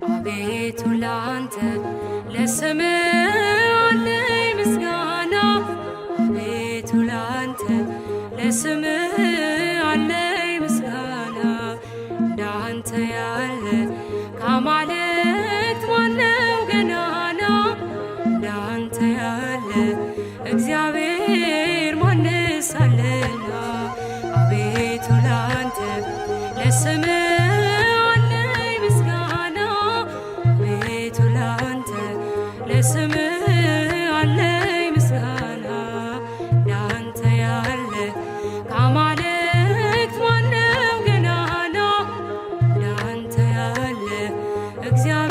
አቤቱ ላንተ ለስምህ አለኝ ምስጋና፣ አቤቱ ላንተ ለስምህ አለኝ ምስጋና። እንዳንተ ያለ ከአማልክት ማነው ገናና? እንዳንተ ያለ እግዚአብሔር ማንስ አለና? አቤቱ ላንተ ለስምህ አለኝ ምስጋና፣ አቤቱ ላንተ ለስምህ አለኝ ምስጋና። እንዳንተ ያለ ከአማልክት ማነው ገናና? እንዳንተ ያለ እግዚአብሔር